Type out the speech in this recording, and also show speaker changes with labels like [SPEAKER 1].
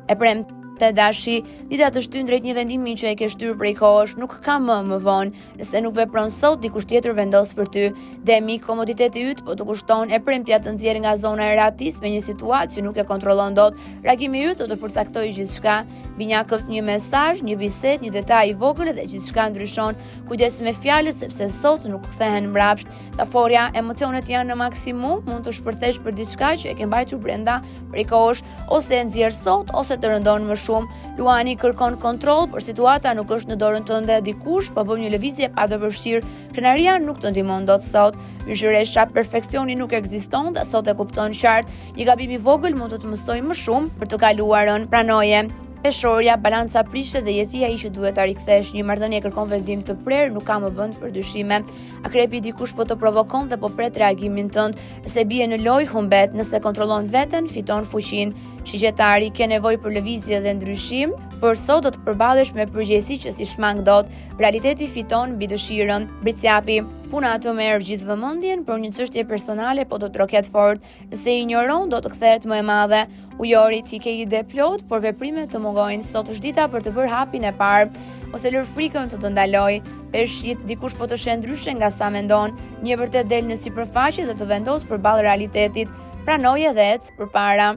[SPEAKER 1] E premte Dashi, dita të shtyn drejt një vendimi që e ke shtyrë prej kohësh, nuk ka më më vonë. Nëse nuk vepron sot, dikush tjetër vendos për ty. Demi, komoditeti yt po të kushton, e premtja të nxjerr nga zona e rehatisë me një situatë që nuk e kontrollon dot. Reagimi yt do të përcaktojë gjithçka. Binjakët një mesazh, një bisedë, një detaj i vogël dhe gjithçka ndryshon. Kujdes me fjalët sepse sot nuk kthehen mbrapsht. Gaforja, emocionet janë në maksimum, mund të shpërthesh për diçka që e ke mbajtur brenda prej kohësh, ose e nxjerr sot ose të rëndon më shumë. Luani kërkon kontroll, por situata nuk është në dorën tënde, dikush po bën një lëvizje pa të përfshirë. Krenaria nuk të ndihmon dot sot. Virgjëresha, perfekcioni nuk ekziston dhe sot e kupton qartë. Një gabim i vogël mund të të mësojë më shumë për të kaluarën. Pranoje. Peshorja, balanca prishet dhe je ti ai që duhet ta rikthesh. Një marrëdhënie kërkon vendim të prerë, nuk ka më vend për dyshime. Akrepi dikush po të provokon dhe po pret reagimin tënd. Nëse bie në lojë, humbet, nëse kontrollon veten, fiton fuqinë. Shigjetari, ke nevojë për lëvizje dhe ndryshim, por sot do të përballesh me përgjegjësi që s'i shmang dot. Realiteti fiton mbi dëshirën. Bricjapi, puna të merr gjithë vëmendjen, por një çështje personale po të troket fort. Nëse e injoron, do të kthehet më e madhe. Ujori, ti ke ide plot, por veprimet të mungojnë. Sot është dita për të bërë hapin e parë. Mos e lër frikën të të ndalojë. Peshqit, dikush po të sheh ndryshe nga sa mendon. Një e vërtetë del në sipërfaqe dhe të vendos përballë realitetit. Pranoje dhe ec përpara.